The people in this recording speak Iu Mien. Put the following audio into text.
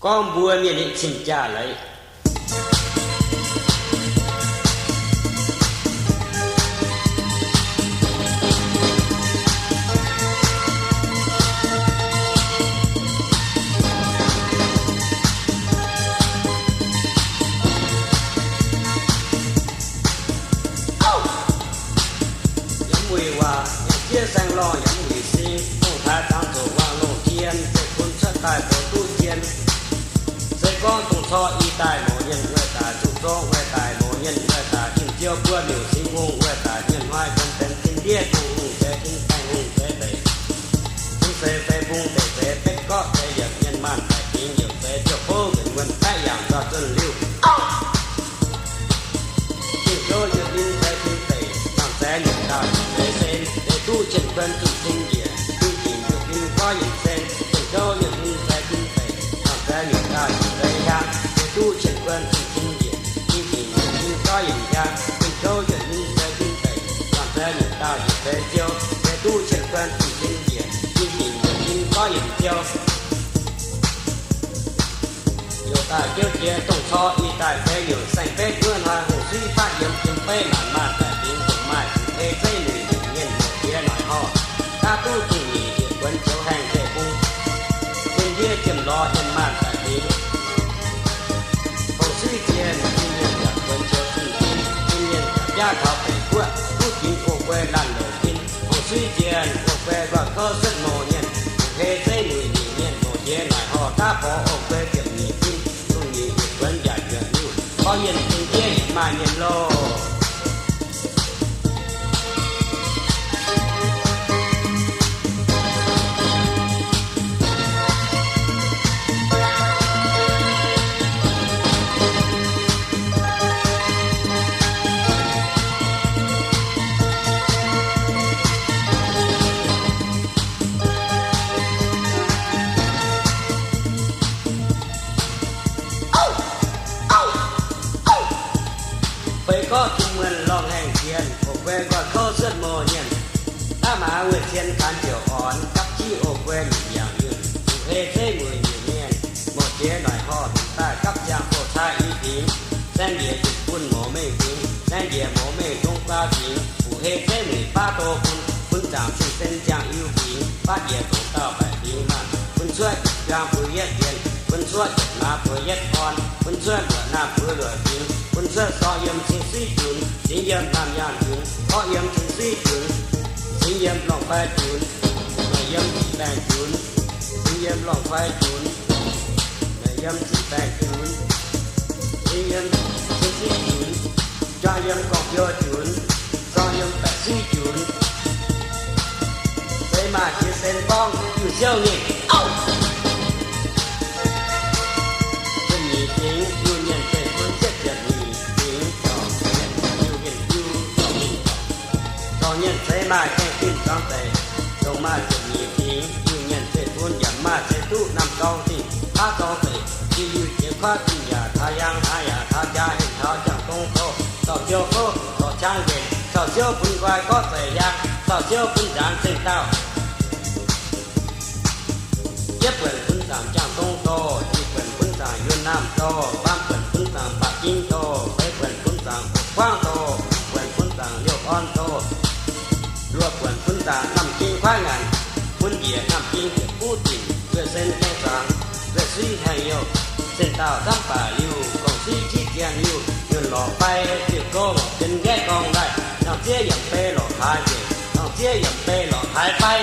Gorngv mbuo mienh ninh cing-jaa leiz. Yaac mv muic waac, yaac jiex saeng-lorngh, yaac mv muic sing, dongh taaix dangx zoqc wangc longh jien, zeiv-fun cuotv daaih zoux duqv jien. Se gorngv dongh corc i daaih mouz mienh wuov daaih, zuqc zorng wuov daaih, mouz mienh wuov daaih, jingh ziouv buo miuc singx hungh wuov daaih, mienh hnoi benx benx tin ndiev, dongh hungh zeiz tin baengh, hungh zeiz deic, hungh zeiz fei bung deic, zeiz betv gorqv, zeiz yietc mienh maanh daic fingx, yietc zeiz ziouc bouv nqenc wuonh baeqv yangh nzauh zunh liuh. Jienh gouv yietc min zeiz tin deic, nangh zeiz nyutc ndaauh yietc zeiz sen, deix duqv cien kuon zuqc cin njiec, jienh yietc min gorngv yienc sen. Jienh gouv yietc min zeiz tin deic, nangh zeiz nyutc ndaauh yietc zeiz hiaang, deix duqv cien kuon zuqc cin njiec, jienh yietc min gorngv yienc hiaang. Jienh gouv yietc min zeiz tin deic, nangh zeiz nyutc ndaauh yietc zeiz ziou, deix duqv cien kuon zuqc cin njiec, jienh yietc min gorngv yienc ziou. Youc daaih biouv jiex dongh corc i daaih feix youc saeng-betv wuov hnoi, hungh suiv fatv yiem jiem beiv maanc maanh daic fingx, dongh maaih zuqc hei zeiv muic nyungc mienh mouc jiex noic horh, daav duqv dungh nyeic yietc buonc zoux haengh zeiv bung, jiem ndiev jiem lorz mienh maanh daic fingx. Hungh suiv jiex, jiem mienh yaac buonc zoux zunh jin, jiem mienh yaac biaav taux deic guoqv, duqv ginx o guei laanh louc jin. Hungh suiv jiex, o guei nqoi kouv suotv mouc mienh, hei zeiv muic nyungc mienh mouc jiex noic horh, daav borx o guei ziepc nyeic jin, dungh nyeic yietc buonc yaac juoqc liuh, gorngv mienh jiem ndiev yaac maaih mienh loh. Feix gorqv jiem muonh lorngh haengh jiex, o guei nqoi kouv suotv mouc mienh, daav maaz wuov cien gaanx ziouc orn, gapv jiv o guei nyungc yaac yunh, hungh hei zeiv muic nyungc mienh mouc jiex noic horh, daaih gapv ziangh hoh caa i fingx, saeng njiec yietc bun mouz mengh fingx, saeng njiec mouz mengh zong guaa fingx, hungh hei zeiv muic baav do bun, bun zaangc cing sen ziangh iu fingx, baav njiec dongc dauh baeqc fingx maanh, bun cuotv yietc juang buoz yietv jienh, bun cuotv yietc maaz buoz yietv orn, bun cuotv luoqc naamh buoz luoqc fingx, bun cuotv sorng yiem cing suiv junx, cingx yiem naamh nyaanh junx, orqv yiem cing suiv junx, cingx yiem lorngh fai junx, noic yiem ziqc baengh junx, cingx yiem lorngh fai junx, noic yiem ziqc baengh junx, cingx yiem cing suiv junx, juang yiem gorngv-biou junx, sorng yiem baeqc suiv junx. Seix maaih jiex sen gorngv Iu-Siouv nyei. Ziepc nyeic fingx Iu-Mienh zeiv-fun, ziepc nyeic fingx zorc mienh Iu-Mienh, Iu zorc mienh zorc. Zorc mienh seix maaih gaengh fim zuangx deic, dongh maaih ziepc nyeic fingx Iu-Mienh zeiv-fun yaac maaih zeiv duqv norm dorngx dingh, baav dorngx deic, Iu-Mienh jiex kuaaiv fim yaac taux hiaang, hnangv yaac taux jaa, hengx taux ziangh dongh kouv, caux siouv kouv, caux qangx nqenc, caux siouv bun nqoi gorqv zeic hiaang, caux siouv bun nzaanx zengh dauh. Yietv buonc bun zaangc Janx-Dongh Dorh, ziqc buonc bun zaangc Yunh Naamh Dorh, faam buonc bun zaangc Baac Jingv Dorh, feix buonc bun zaangc Hoqc Guangv Dorh, buonc bun zaangc Liouh Orn Dorh, luoqc buonc bun zaangc Naamh Ging Kuaaiv Ngaanc, mun njiec Naamh Ging Bieqc Buv Dinc, zueih sen gaeng zaangc, zueih suiv haengh youh, zinh dauh camv baac liuh, gorngv suiv jieqv jien liuh, yuonh lorqc fai ziouc gouv, jien nqaeqv gorngv laih, nangh zieqv yaac bei lorqc haaix njiec, nangh zieqv yaac bei lorqc haaix fai.